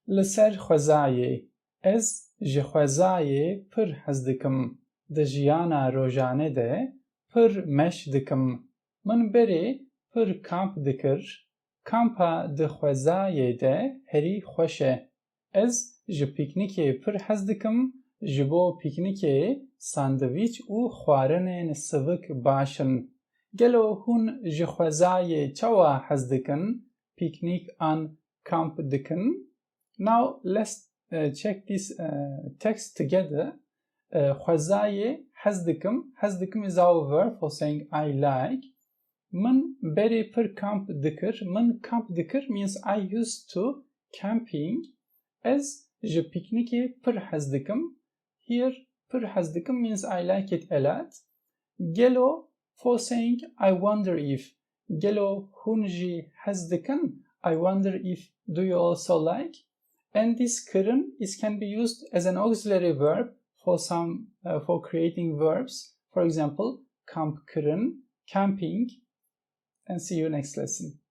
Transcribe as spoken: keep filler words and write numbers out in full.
Li ser xwezayê. Ez ji xwezayê pir hez dikim. Di jiyana rojane de pir meş dikim. Min berê pir kamp dikir. Kampa di xwezayê de herî xweş e. Ez ji pîknîkê pir hez dikim. Ji bo pîknîkê sandwîç û xwarinên sivik baş in. Gelo hûn ji xwezayê çawa hez dikin? Pîknîk an kamp dikin? Now let's uh, check this uh, text together. Uh, xwezayê hez dikim. Hez dikim is our verb for saying I like. Min berê pir kamp dikir. Min kamp dikir means I used to camping. Ez ji pîknîkê pir hez dikim. Here pir hez dikim means I like it a lot. Gelo for saying I wonder if. Gelo hûn jî hez dikin? I wonder if do you also like? And this kirin is can be used as an auxiliary verb for some uh, for creating verbs. For example, kamp kirin, camping. And see you next lesson.